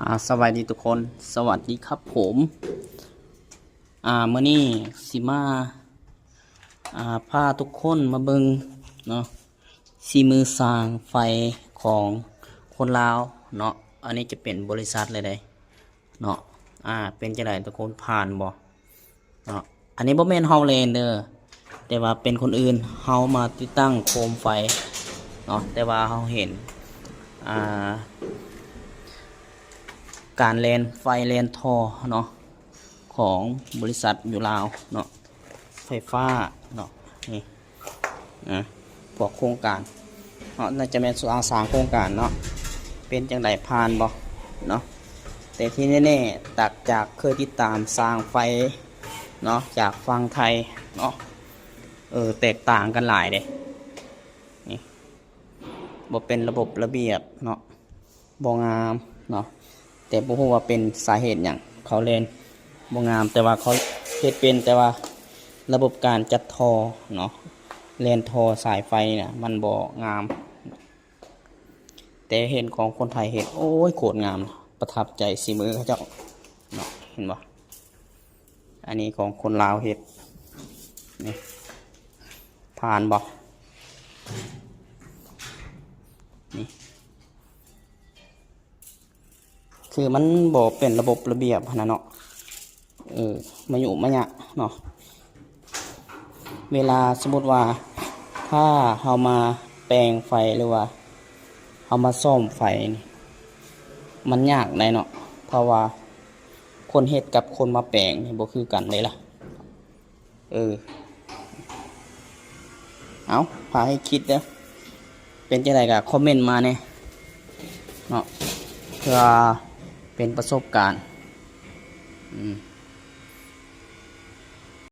ອ່າ ສະບາຍດີທຸກຄົນ ສະຫວັດດີຄັບຜົມ. ອ່າ ມື້ນີ້ຊິມາ ອ່າ ພາທຸກຄົນມາເບິ່ງເນາະ ສີມືສ້າງໄຟຂອງຄົນລາວເນາະ. ອັນນີ້ຈະເປັນບໍລິສັດເລີຍເດ້ເນາະ. ອ່າ ເປັນຈັ່ງໃດທຸກຄົນ ຜ່ານບໍ່ເນາະ? ອັນນີ້ບໍ່ແມ່ນເຮົາແລ່ນເດີ ແຕ່ວ່າເປັນຄົນອື່ນ ເຮົາມາຕິດຕັ້ງໂຄມໄຟເນາະ ແຕ່ວ່າເຮົາເຫັນ ອ່າ ການແລ່ນໄຟແລ່ນທໍ່ເນາະ ຂອງບໍລິສັດຢູ່ລາວເນາະ ໄຟຟ້າເນາະ. ນີ້ ອາ ພວກໂຄງການເນາະ ໜ້າຈະແມ່ນສ້າງ ສ້າງໂຄງການເນາະ. ເປັນຈັ່ງໃດ ຜ່ານບໍ່ເນາະ? ແຕ່ທີ່ແນ່ໆ ຕາກຈາກເຄີຍຕິດຕາມສ້າງໄຟເນາະ ຈາກຝັ່ງໄທເນາະ ເອີ ແຕກຕ່າງກັນຫຼາຍເດ້. ນີ້ ບໍ່ເປັນລະບົບລະບຽບເນາະ ບໍ່ງາມເນາະ ແຕ່ບໍ່ຮູ້ວ່າເປັນສາເຫດຫຍັງເຂົາແລ່ນບໍ່ງາມ. ແຕ່ວ່າເຂົາເຮັດເປັນ ແຕ່ວ່າລະບົບການຈັດທໍ່ເນາະ ແລ່ນທໍ່ສາຍໄຟນີ້ນະ ມັນບໍ່ງາມ. ແຕ່ເຫັນຂອງຄົນໄທເຮັດ ໂອ້ຍ ໂຄດງາມ ປະທັບໃຈສີມືເຂົາເຈົ້າເນາະ. ເຫັນບໍ່? ອັນນີ້ຂອງຄົນລາວເຮັດ ນີ້ ຜ່ານບໍ່? ນີ້ ຄືມັນບໍ່ເປັນລະບົບລະບຽບຫັ້ນນະເນາະ ເອີ ມາຍຸມາຍະເນາະ. ເວລາສົມມຸດວ່າ ຖ້າເຮົາມາແປງໄຟ ຫຼືວ່າເຮົາມາສ້ອມໄຟນີ້ ມັນຍາກໄດ໋ເນາະ ເພາະວ່າ ຄົນເຮັດກັບຄົນມາແປງນີ້ບໍ່ຄືກັນເດ້ລະ. ເອີ ເອົາ ພາໃຫ້ຄິດເດີ້ ເປັນຈັ່ງໃດກໍຄອມເມັນມາແດ່ເນາະ ເພື່ອເປັນປະສົບການ. ອືມ